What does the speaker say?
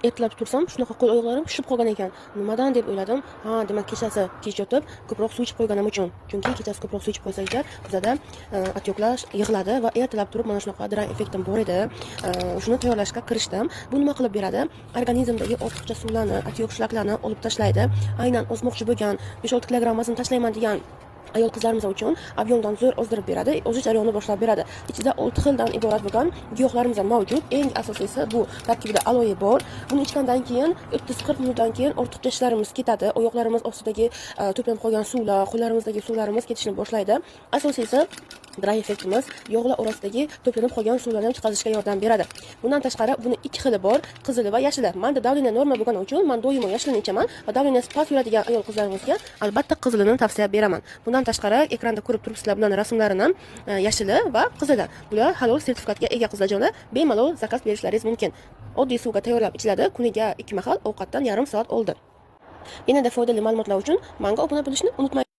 Ertalab tursam, shunaqa qo'l oyoqlarim shishib qolgan ekan. Nimadan deb o'yladim. Ha, demak, kechasi kech yotib ko'proq suv ichib qo'yganim uchun. Chunki kechasi ko'proq suv ichib qo'ysak, bizada отёк lar yig'iladi va ertalab turib mana shunaqa dry effektim bor edi. Shuni tayyorlashga kirishdim. Bu nima qilib beradi? Organizmdagi ortiqcha suvlarni, отёк, shlaklarni olib tashlaydi. Aynan ozmoqchi bo'lgan, 5-6 kilogramm vazn tashlayman degan ayol qizlarimiz uchun объём dan zo'r ozdirib beradi, ozish jarayonini boshlab beradi. Ichida 6 xildan iborat bo'lgan giyohlarimiz ham mavjud. Eng asosiysi, bu tarkibida aloe bor. Buni ichgandan keyin 30-40 minutdan keyin ortiqcha shishlarimiz ketadi, oyoqlarimiz ostidagi to'planib qolgan suvlar, qo'llarimizdagi suvlarimiz ketishni boshlaydi. Asosiysi, dry effektimiz, yog'lar orasidagi to'planib qolgan suvlarni ham chiqarishga yordam beradi. Bundan tashqari, buni ikki xili bor: qizili va yashili. Manda давление norma bo'lgani uchun man doimo yashilini ichaman va давление si past yuradigan ayol qizlarimizga albatta qizilini tavsiya beraman. Bundan tashqari, ekranda ko'rib turibsizlar bularni rasmlarini, yashili va qizili. Bular halol sertifikatga ega, qizlarjonlar, bemalol zakaz berishlaringiz mumkin. Oddiy suvga tayyorlab ichiladi, kuniga ikki mahal, ovqatdan yarim soat oldin. Yanada foydali ma'lumotlar uchun manga obuna bo'lishni unutmang.